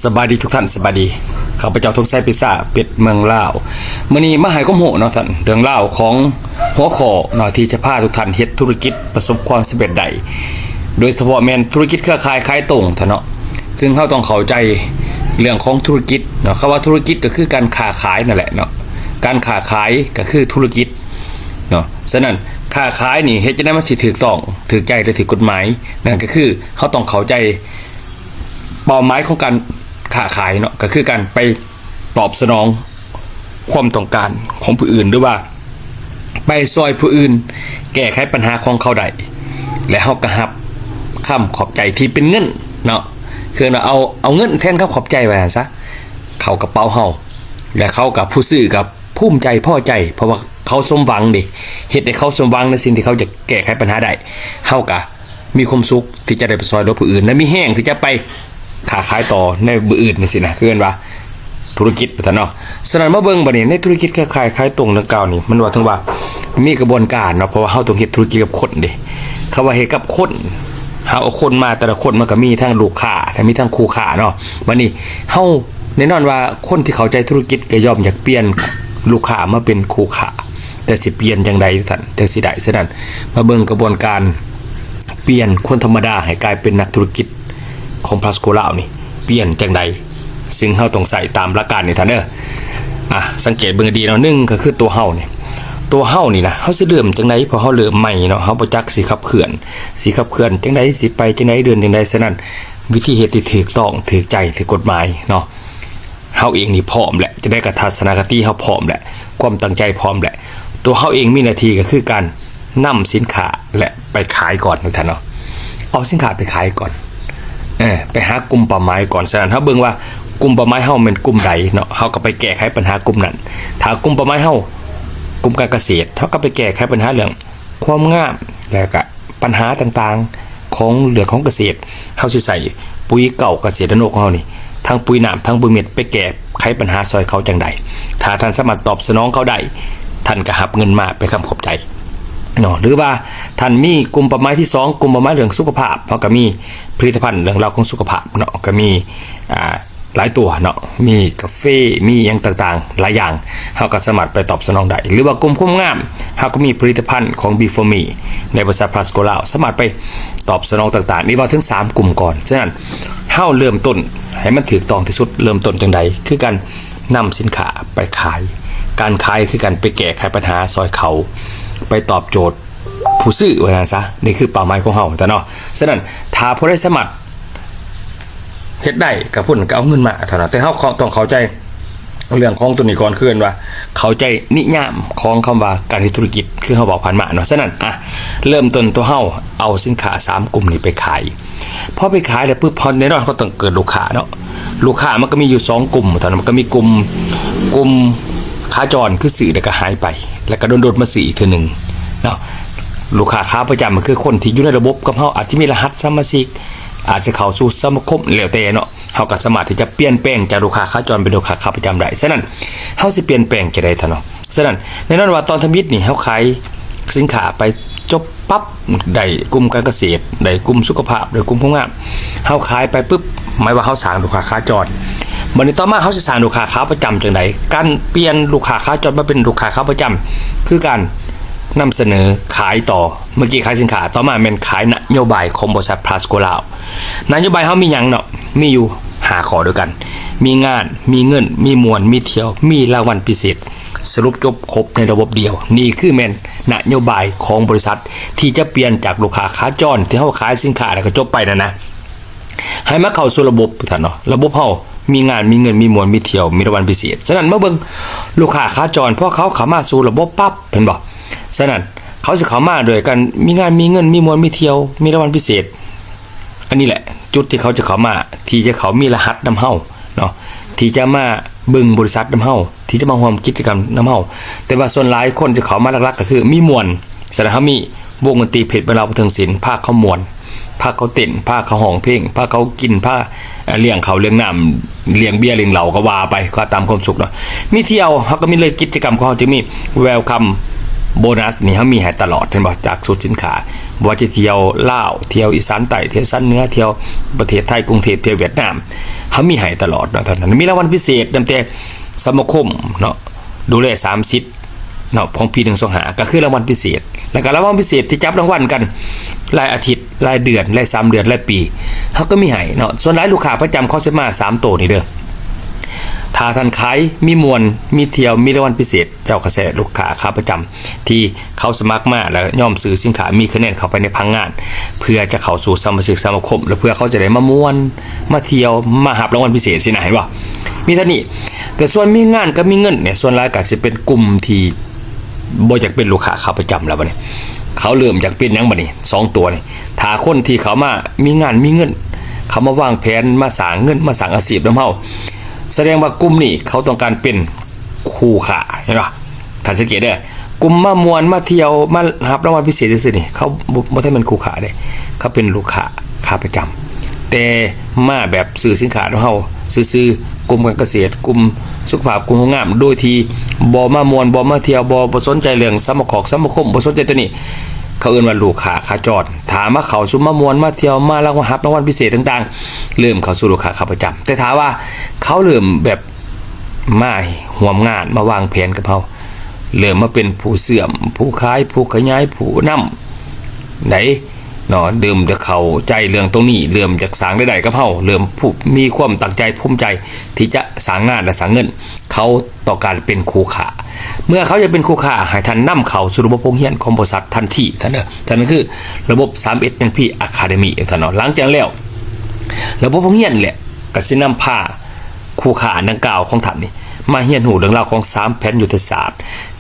ສະບາຍດີທຸກທ່ານ, ສະບາຍດີ. ຂ້າພະເຈົ້າ ທອງໄຊ ປິສາ ເປັດເມືອງລາວ. ມື້ນີ້ມາໃຫ້ຄວາມຮູ້ເນາະທ່ານ, ເລື່ອງລາວຂອງຫົວຂໍ້ເນາະ ທີ່ຈະພາທຸກທ່ານເຮັດທຸລະກິດປະສົບຄວາມສຳເລັດໄດ້, ໂດຍສະເພາະແມ່ນທຸລະກິດເຄືອຂ່າຍຂາຍຕົງທ່ານເນາະ. ຊຶ່ງເຮົາຕ້ອງເຂົ້າໃຈເລື່ອງຂອງທຸລະກິດເນາະ, ຄຳວ່າທຸລະກິດກໍຄືການຄ້າຂາຍນັ້ນແຫຼະເນາະ, ການຄ້າຂາຍກໍຄືທຸລະກິດເນາະ. ສະນັ້ນ ຄ້າຂາຍນີ້ເຮັດຈັ່ງໃດມັນຊິຖືກຕ້ອງ, ຖືກໃຈ ແລະ ຖືກກົດໝາຍ? ນັ້ນກໍຄືເຮົາຕ້ອງເຂົ້າໃຈ ເປົ້າໝາຍຂອງການຄ້າຂາຍເນາະ ກໍຄືການໄປຕອບສະໜອງຄວາມຕ້ອງການຂອງຜູ້ອື່ນ ຫຼືວ່າໄປຊ່ອຍຜູ້ອື່ນແກ້ໄຂບັນຫາຂອງເຂົາໄດ້ ແລະ ເຮົາກໍຮັບຄຳຂອບໃຈທີ່ເປັນເງິນເນາະ, ຄືວ່າເອົາ ເອົາເງິນແທນຄຳຂອບໃຈວ່າຊັ້ນຊະ ເຂົ້າກະເປົາເຮົາ ແລະ ເຂົາກັບ ຜູ້ຊື້ກັບ ພູມໃຈພໍໃຈ ເພາະວ່າເຂົາສົມຫວັງເດ້, ເຮັດໃຫ້ເຂົາສົມຫວັງໃນສິ່ງທີ່ເຂົາຈະແກ້ໄຂບັນຫາໄດ້, ເຮົາກະມີຄວາມສຸກທີ່ຈະໄດ້ໄປຊ່ອຍເຫຼືອຜູ້ອື່ນ ແລະ ມີແຮງທີ່ຈະໄປຄ້າຂາຍຕໍ່ໃນມື້ອື່ນຈັ່ງຊີ້ນະ, ຄືເອີ້ນວ່າທຸລະກິດວ່າຊັ້ນເນາະ. ສະນັ້ນມາເບິ່ງບາດນີ້ ໃນທຸລະກິດຄ້າຂາຍ ຂາຍຕົງດັ່ງກ່າວນີ້ ມັນວ່າເຖິງວ່າມີກະບວນການເນາະ, ເພາະວ່າເຮົາຕ້ອງເຮັດທຸລະກິດກັບຄົນເດ້. ຄຳວ່າເຮັດກັບຄົນ ເຮົາເອົາຄົນມາ ແຕ່ລະຄົນມັນກະມີທັງລູກຄ້າ ແລະ ມີທັງຄູ່ຄ້າເນາະ. ບາດນີ້ເຮົາ ແນ່ນອນວ່າຄົນທີ່ເຂົ້າໃຈທຸລະກິດກໍຍ່ອມຢາກປ່ຽນລູກຄ້າມາເປັນຄູ່ຄ້າ, ແຕ່ຊິປ່ຽນຈັ່ງໃດທ່ານ ຈັ່ງຊິໄດ້? ສະນັ້ນ ມາເບິ່ງກະບວນການປ່ຽນຄົນທຳມະດາໃຫ້ກາຍເປັນນັກທຸລະກິດຂອງພລັສໂກລາວນີ້ ປ່ຽນຈັ່ງໃດ? ຊຶ່ງເຮົາຕ້ອງໃຊ້ຕາມຫຼັກການນີ້ທ່ານເດີ. ອາ ສັງເກດເບິ່ງໃຫ້ດີເນາະ, ໜຶ່ງກໍຄືຕົວເຮົານີ້ ຕົວເຮົານີ້ນະ ເຮົາຊິເລີ່ມຈັ່ງໃດ? ເພາະເຮົາເລີ່ມໃໝ່ເນາະ, ເຮົາບໍ່ຈັກຊິຂັບເຄື່ອນ ຊິຂັບເຄື່ອນຈັ່ງໃດ? ຊິໄປຈັ່ງໃດ? ເດີນຈັ່ງໃດ? ສະນັ້ນ ວິທີເຮັດທີ່ຖືກຕ້ອງ ຖືກໃຈ ຖືກກົດໝາຍເນາະ, ເຮົາເອງນີ້ພ້ອມແຫຼະ, ຈັ່ງໃດກໍທັດສະນະຄະຕິເຮົາພ້ອມແຫຼະ, ຄວາມຕັ້ງໃຈພ້ອມແຫຼະ. ຕົວເຮົາເອງມີໜ້າທີ່ກໍຄືການນຳສິນຄ້າ ແລະ ໄປຂາຍກ່ອນທຸກທ່ານເນາະ, ເອົາສິນຄ້າໄປຂາຍກ່ອນ, ເອີ ໄປຫາກຸ່ມເປົ້າໝາຍກ່ອນ. ສະນັ້ນເຮົາເບິ່ງວ່າກຸ່ມເປົ້າໝາຍເຮົາແມ່ນກຸ່ມໃດເນາະ, ເຮົາກໍໄປແກ້ໄຂບັນຫາກຸ່ມນັ້ນ. ຖ້າກຸ່ມເປົ້າໝາຍເຮົາ ກຸ່ມການກະເສດ, ເຮົາກໍໄປແກ້ໄຂບັນຫາເລື່ອງ ຄວາມງາມ ແລ້ວກະບັນຫາຕ່າງໆຂອງເລື່ອງຂອງກະເສດ, ເຮົາຊິໃຊ້ປຸຍເກົ້າກະເສດນະໂນຂອງເຮົານີ້ ທັງປຸຍນ້ຳ ທັງປຸຍເມັດ ໄປແກ້ໄຂບັນຫາຊ່ອຍເຂົາຈັ່ງໃດ. ຖ້າທ່ານສາມາດຕອບສະໜອງເຂົາໄດ້ ທ່ານກໍຮັບເງິນມາເປັນຄຳຂອບໃຈເນາະ. ຫຼືວ່າທ່ານມີກຸ່ມເປົ້າໝາຍທີສອງ ກຸ່ມເປົ້າໝາຍເລື່ອງສຸຂະພາບ, ເຮົາກໍມີຜະລິດຕະພັນເລື່ອງລາວຂອງສຸຂະພາບເນາະ, ກໍມີ ອ່າ ຫຼາຍຕົວເນາະ, ມີກາເຟ ມີຫຍັງຕ່າງໆຫຼາຍຢ່າງ, ເຮົາກໍສາມາດໄປຕອບສະໜອງໄດ້. ຫຼືວ່າກຸ່ມຄວາມງາມ, ເຮົາກໍມີຜະລິດຕະພັນຂອງ Be For Me ໃນບໍລິສັດພລັສໂກລາວ, ສາມາດໄປຕອບສະໜອງຕ່າງໆ. ນີ້ເວົ້າເຖິງສາມກຸ່ມກ່ອນ. ສະນັ້ນ ເຮົາເລີ່ມຕົ້ນໃຫ້ມັນຖືກຕ້ອງທີ່ສຸດ, ເລີ່ມຕົ້ນຈັ່ງໃດ? ຄືການນຳສິນຄ້າໄປຂາຍ. ການຂາຍຄືການໄປແກ້ໄຂບັນຫາຊ່ອຍເຂົາ, ໄປຕອບໂຈດ ຜູ້ຊື້ວ່າຊັ້ນຊະ, ນີ້ຄືເປົ້າໝາຍຂອງເຮົາເນາະ. ສະນັ້ນ ຖ້າຜູ້ໃດສາມາດເຮັດໄດ້ ກໍຜູ້ນັ້ນກໍເອົາເງິນມາເທົ່ານັ້ນ. ແຕ່ເຮົາເຂົ້າ ຕ້ອງເຂົ້າໃຈເລື່ອງຂອງຕົວນີ້ກ່ອນ, ຄືເອີ້ນວ່າເຂົ້າໃຈນິຍາມຂອງຄຳວ່າການເຮັດທຸລະກິດ ຄືເຮົາເວົ້າຜ່ານມາເນາະ. ສະນັ້ນ ອ່ະ ເລີ່ມຕົ້ນຕົວເຮົາເອົາສິນຄ້າສາມກຸ່ມນີ້ໄປຂາຍ. ພໍໄປຂາຍແລ້ວປຶບ ເຮົາ ແນ່ນອນເຮົາຕ້ອງເກີດລູກຄ້າເນາະ. ລູກຄ້າມັນກໍມີຢູ່ສອງກຸ່ມເທົ່ານັ້ນ, ມັນກໍມີກຸ່ມ ກຸ່ມຂາຈອນ ຄືຊື້ແລ້ວກໍຫາຍໄປ ແລ້ວກໍດົນໆມາຊື້ອີກເທື່ອໜຶ່ງເນາະ. ລູກຄ້າຂາປະຈຳກໍຄືຄົນທີ່ຢູ່ໃນລະບົບກັບເຮົາ, ອາດຈະມີລະຫັດສະມາຊິກ, ອາດຈະເຂົ້າສູ່ສະມາຄົມ ແລ້ວແຕ່ເນາະ. ເຮົາກໍສາມາດທີ່ຈະປ່ຽນແປງຈາກລູກຄ້າຂາຈອນເປັນລູກຄ້າຂາປະຈຳໄດ້. ສະນັ້ນ ເຮົາຊິປ່ຽນແປງຈັ່ງໃດທ່ານເນາະ? ສະນັ້ນ ແນ່ນອນວ່າຕອນທຳອິດນີ້ ເຮົາຂາຍສິນຄ້າໄປຈົບປັບ ໄດ້ກຸ່ມການກະເສດ, ໄດ້ກຸ່ມສຸຂະພາບ, ໄດ້ກຸ່ມຄວາມງາມ, ເຮົາຂາຍໄປປຶບ ໝາຍວ່າເຮົາສ້າງລູກຄ້າຂາຈອນ. ບັດນີ້ຕໍ່ມາເຮົາຊິສ້າງລູກຄ້າຂາປະຈຳຈັ່ງໃດ? ການປ່ຽນລູກຄ້າຂາຈອນມາເປັນລູກຄ້າຂາປະຈຳ ຄືການນຳສະເໜີຂາຍຕໍ່. ເມື່ອກີ້ຂາຍສິນຄ້າ, ຕໍ່ມາແມ່ນຂາຍນະໂຍບາຍຂອງບໍລິສັດພລັສໂກລາວ. ນະໂຍບາຍເຮົາມີຫຍັງເນາະ? ມີຢູ່ຫ້າຂໍ້ດ້ວຍກັນ, ມີງານ, ມີເງິນ, ມີມ່ວນ, ມີທ່ຽວ, ມີລາງວັນພິເສດ. ສະຫຼຸບຈົບຄົບໃນລະບົບດຽວ. ນີ້ຄືແມ່ນນະໂຍບາຍຂອງບໍລິສັດ ທີ່ຈະປ່ຽນຈາກລູກຄ້າຂາຈອນທີ່ເຮົາຂາຍສິນຄ້າແລ້ວກໍຈົບໄປນັ້ນນະ ໃຫ້ມາເຂົ້າສູ່ລະບົບ ທ່ານເນາະ. ລະບົບເຮົາມີງານ, ມີເງິນ, ມີມ່ວນ, ມີທ່ຽວ, ມີລາງວັນພິເສດ. ສະນັ້ນມາເບິ່ງລູກຄ້າຂາຈອນ, ພໍເຂົາເຂົ້າມາສູ່ລະບົບປັບ ເຫັນບໍ່? ສະນັ້ນເຂົາຊິເຂົ້າມາໂດຍການມີງານ, ມີເງິນ, ມີມ່ວນ, ມີທ່ຽວ, ມີລາງວັນພິເສດ. ອັນນີ້ແຫຼະຈຸດທີ່ເຂົາຈະເຂົ້າມາ, ທີ່ຈະເຂົ້າມີລະຫັດນຳເຮົາເນາະ, ທີ່ຈະມາເບິ່ງບໍລິສັດນຳເຮົາ, ທີ່ຈະມາຮ່ວມກິດຈະກຳນຳເຮົາ. ແຕ່ວ່າສ່ວນຫຼາຍຄົນຈະເຂົ້າມາຫຼັກໆກໍຄືມີມ່ວນ. ສະນັ້ນເຮົາມີວົງດົນຕີເພັດເມືອງລາວປະເທີງສິນ ພາເຂົາມ່ວນ, ພາເຂົາເຕັ້ນ, ພາເຂົາຮ້ອງເພງ, ພາເຂົາກິນ, ພາ ອ່າ ລ້ຽງເຂົ້າລ້ຽງນ້ຳ, ລ້ຽງເບຍລ້ຽງເຫຼົ້າກໍວ່າໄປ, ກໍຕາມຄວາມສຸກເນາະ. ມີທ່ຽວ, ເຮົາກໍມີເລີຍກິດຈະກຳຂອງເຮົາ ຈະມີ Welcome ໂບນັສນີ້ເຮົາມີໃຫ້ຕະຫຼອດ ເຫັນບໍ່? ຈາກຊຸດສິນຄ້າ ບໍ່ວ່າຈະທ່ຽວລາວ, ທ່ຽວອີສານໃຕ້, ທ່ຽວອີສານເໜືອ, ທ່ຽວປະເທດໄທ, ກຸງເທບ, ທ່ຽວຫວຽດນາມ, ເຮົາມີໃຫ້ຕະຫຼອດເນາະ. ເທົ່ານັ້ນ ມີລາງວັນພິເສດນຳແຕ່ສະມາຄົມເນາະ ດູແລສາມສິດເນາະ ຂອງປີໜຶ່ງສອງຫ້າ ກໍຄືລາງວັນພິເສດ ແລ້ວກໍລາງວັນພິເສດທີ່ຈັບລາງວັນກັນລາຍອາທິດ, ລາຍເດືອນ, ລາຍສາມເດືອນ, ລາຍປີ ເຮົາກໍມີໃຫ້ເນາະ. ສ່ວນຫຼາຍລູກຄ້າປະຈຳເຂົາຊິມາສາມໂຕນີ້ເດີ. ຖ້າທ່ານຂາຍມີມ່ວນ, ມີທ່ຽວ, ມີລາງວັນພິເສດ, ເຈົ້າກະແສລູກຄ້າຂາປະຈຳທີ່ເຂົາສະໝັກມາ ແລ້ວຍອມຊື້ສິນຄ້າ, ມີຄະແນນເຂົ້າໄປໃນພະນັກງານ ເພື່ອຈະເຂົ້າສູ່ສະມາຊິກສະມາຄົມ ແລະ ເພື່ອເຂົາຈະໄດ້ມາມ່ວນ, ມາທ່ຽວ, ມາຮັບລາງວັນພິເສດຊີ້ນະ, ເຫັນບໍ່? ມີເທົ່ານີ້. ກະສ່ວນມີງານກັບມີເງິນນີ້ ສ່ວນຫຼາຍກະຊິເປັນກຸ່ມທີ່ບໍ່ຢາກເປັນລູກຄ້າຂາປະຈຳແລ້ວບັດນີ້. ເຂົາເລີ່ມຢາກເປັນຫຍັງບັດນີ້? ສອງຕົວນີ້. ຖ້າຄົນທີ່ເຂົ້າມາມີງານມີເງິນ, ເຂົ້າມາວາງແຜນ, ມາສ້າງເງິນ, ມາສ້າງອາຊີບນຳເຮົາ, ສະແດງວ່າກຸ່ມນີ້ເຂົາຕ້ອງການເປັນ ຄູ່ຄ້າ ເຫັນບໍ່? ທ່ານສັງເກດເດີ ກຸ່ມມາມ່ວນ, ມາທ່ຽວ, ມາຮັບລາງວັນພິເສດຊື່ໆນີ້ ເຂົາບໍ່ ບໍ່ທັນແມ່ນຄູ່ຄ້າເດ້, ເຂົາເປັນລູກຄ້າຂາປະຈຳ ແຕ່ມາແບບຊື້ສິນຄ້ານຳເຮົາຊື່ໆ, ກົມການກະເສດ, ກຸ່ມສຸຂະພາບ, ກຸ່ມໂຮງງາມ, ໂດຍທີ່ບໍ່ມາມ່ວນ, ບໍ່ມາທ່ຽວ, ບໍ່ ບໍ່ສົນໃຈເລື່ອງສະມາຄອກສະມາຄົມ, ບໍ່ສົນໃຈໂຕນີ້, ເຂົາເອີ້ນວ່າລູກຄ້າຂາຈອນ. ຖ້າມາເຂົ້າສູ່ມາມ່ວນ, ມາທ່ຽວ, ມາຮັບລາງວັນພິເສດຕ່າງໆ, ເລີ່ມເຂົ້າສູ່ລູກຄ້າຂາປະຈຳ. ແຕ່ຖ້າວ່າເຂົາເລີ່ມແບບ ມາຮ່ວມງານ, ມາວາງແຜນກັບເຮົາ, ເລີ່ມມາເປັນຜູ້ເຊື່ອມ, ຜູ້ຂາຍ, ຜູ້ຂະຫຍາຍ, ຜູ້ນຳ ໃດເນາະ, ເລີ່ມຈະເຂົ້າໃຈເລື່ອງຕົງນີ້, ເລີ່ມຈະສ້າງລາຍໄດ້ກັບເຮົາ, ເລີ່ມຜູ້ ມີຄວາມຕັ້ງໃຈພູມໃຈທີ່ຈະສ້າງງານ ແລະ ສ້າງເງິນ, ເຂົາຕ້ອງການເປັນຄູ່ຄ້າ. ເມື່ອເຂົາຢາກເປັນຄູ່ຄ້າ, ໃຫ້ທ່ານນຳເຂົ້າສູ່ລະບົບໂຮງຮຽນຂອງບໍລິສັດທັນທີ, ທ່ານເດີ, ທ່ານ ນັ້ນຄືລະບົບ ສາມເອັດ ເອັນ ພີ Academy ທ່ານເນາະ. ຫຼັງຈາກນັ້ນແລ້ວ, ລະບົບໂຮງຮຽນແຫຼະ ກໍຊິນຳພາ ຄູ່ຄ້າອັນດັ່ງກ່າວຂອງທ່ານນີ້ ມາຮຽນຮູ້ເລື່ອງລາວຂອງສາມແຜນຍຸດທະສາດ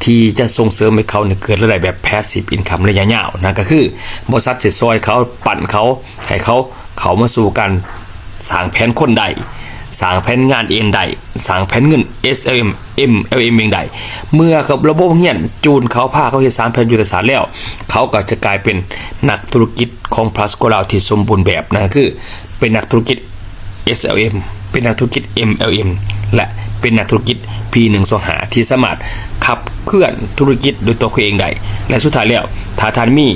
ທີ່ຈະສົ່ງເສີມໃຫ້ເຂົານີ້ເກີດລາຍໄດ້ແບບ passive income ໄລຍະຍາວ. ນັ້ນກໍຄື ບໍລິສັດຊິຊ່ອຍເຂົາ, ປັ້ນເຂົາ, ໃຫ້ເຂົາເຂົ້າມາສູ່ການສ້າງແຜນຄົນໄດ້, ສ້າງແຜນງານເອງໄດ້, ສ້າງແຜນເງິນ SLM MLM ເອງໄດ້. ເມື່ອກັບລະບົບໂຮງຮຽນຈູນເຂົາ, ພາເຂົາເຮັດສາມແຜນຍຸດທະສາດແລ້ວ, ເຂົາກໍຈະກາຍເປັນນັກທຸລະກິດຂອງ Plasco ລາວ ທີ່ສົມບູນແບບ. ນັ້ນກໍຄື ເປັນນັກທຸລະກິດ SLM, ເປັນນັກທຸລະກິດ MLM ແລະ ເປັນນັກທຸລະກິດ P ໜຶ່ງສອງຫ້າ ທີ່ສາມາດຂັບເຄື່ອນທຸລະກິດດ້ວຍຕົວເຂົາເອງໄດ້. ແລະ ສຸດທ້າຍແລ້ວ, ຖ້າທ່ານມີ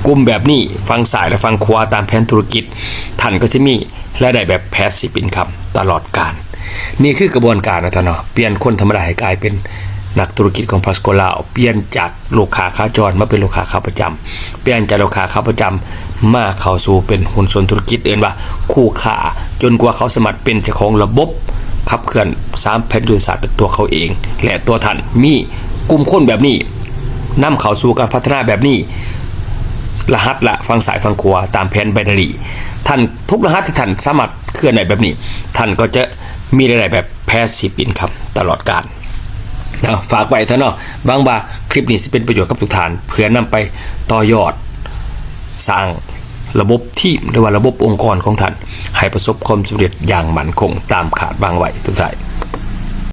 ກຸ່ມແບບນີ້ ຝັ່ງຊ້າຍ ແລະ ຝັ່ງຂວາ ຕາມແຜນທຸລະກິດ, ທ່ານກໍຈະມີລາຍໄດ້ແບບ passive income ຕະຫຼອດການ. ນີ້ຄືກະບວນການນະທ່ານເນາະ, ປ່ຽນຄົນທຳມະດາໃຫ້ກາຍເປັນນັກທຸລະກິດຂອງ Plasco ລາວ, ປ່ຽນຈາກ ລູກຄ້າຂາຈອນມາເປັນລູກຄ້າຂາປະຈຳ, ປ່ຽນຈາກລູກຄ້າຂາປະຈຳມາເຂົ້າສູ່ເປັນຫຸ້ນສ່ວນທຸລະກິດ, ເອີ້ນວ່າຄູ່ຄ້າ, ຈົນກວ່າເຂົາສາມາດເປັນເຈົ້າຂອງລະບົບຂັບເຄື່ອນສາມແຜ່ນຍຸດທະສາດດ້ວຍຕົວເຂົາເອງ ແລະ ຕົວທ່ານມີກຸ່ມຄົນແບບນີ້ນຳເຂົ້າສູ່ການພັດທະນາແບບນີ້, ລະຫັດລະຝັ່ງຊ້າຍຝັ່ງຂວາຕາມແຜນ binary. ທ່ານ ທຸກລະຫັດທີ່ທ່ານສາມາດເຄື່ອນໄດ້ແບບນີ້, ທ່ານກໍຈະມີລາຍໄດ້ແບບ passive income ຕະຫຼອດການເນາະ. ຝາກໄວ້ເຖາະເນາະ, ຫວັງວ່າຄລິບນີ້ຊິເປັນປະໂຫຍດກັບທຸກທ່ານ ເພື່ອນຳໄປຕໍ່ຍອດສ້າງລະບົບທີມ ຫຼືວ່າລະບົບອົງກອນຂອງທ່ານ ໃຫ້ປະສົບຄວາມສຳເລັດຢ່າງໝັ້ນຄົງຕາມຄາດຫວັງໄວ້. ສຸດທ້າຍ